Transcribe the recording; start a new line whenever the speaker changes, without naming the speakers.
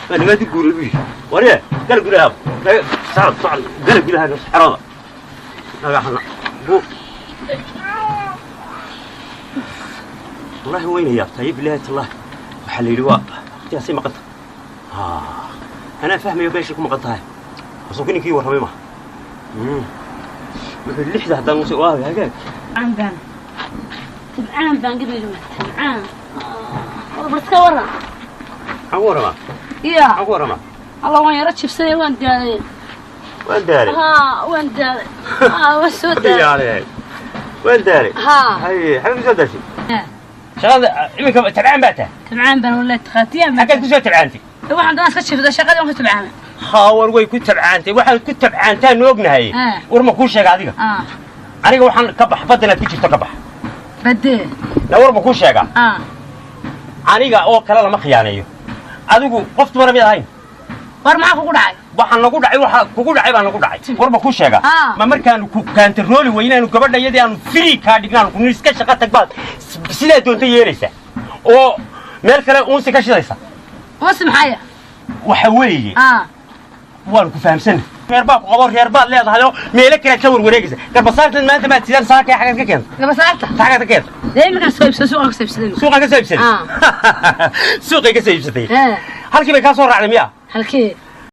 Waa nimaadii guuray buu yidhi. Warye, gal gudaha, socod, socod, gala gudaha xerada dhagaxna bu. Wallahi wayna yaabtay, bilaahi tallahi. Waxaa la yidhi waa waqtigaasay maqan tahay. Anaa fahmayo meeshay ku maqan tahay. Rasuulku ninkii warramay ma wuxuu 6da haddaan muse waa hagaag.
Tabcaan baan, tabcaan baan gabayga, tabcaan. War iska waran.
Maxaan ku warramaa?
Ya.
Maxaan ku warramaa?
Alla, waan yaro jibsaday, waan daalay.
Waan daalay.
Haa, waan daalay. Haa, waan soo daalay.
Yaale, waan daalay.
Haa.
Haye, xagee kusoo daashay shaqada iminka? Tabcaan baa tahay?
Tabcaan baan wallahi, takhaatiyaan baan.
Xaggeed kusoo tabcaantay?
Waxaan doonaa iska jibsada, shaqadii waan ku tabcaamay.
Haa, war way ku tabcaantay, waxaad ku tabcaantaan ognahay. War ma kuu sheega adiga? Aniga waxaan ka bax baddan aad ku jirto, ka bax.
Badee?
Na war ma kuu sheegaa? Aniga oo kale lama khiyaaneeyo. Adigu qof dumara mid ahayn.
War maxaa kugu dhacay?
Waxaan nagu dhacay, waxa kugu dhacay baa nagu dhacay. War ma kuu sheegaa? Ma markaanu ku kaantarooli weynaanu gabadha iyadii aanu free kaa dhignaanu ku iska shaqa tag baad sidaa doonta yeelaysa oo meel kale uunsi ka shidaysa.
Unsi maxaya?
Waxa weeye, waanu ku fahamsanna, reer baa ku qabo, reer baad leedahay oo meelo kalead ka warwareegaysa. Garbasaartan maanta maad sidaan saakay xagaad ka keenta?
Gabasaarta?
Xagaad ka keenta?
Dee iminkaan soo iibsaday, suuqaan ka soo iibsaday.
Suuqaan ka soo iibsaday? Suuqay ka soo iibsatay. Halkii bay kaa soo raacday miya?
Halkee?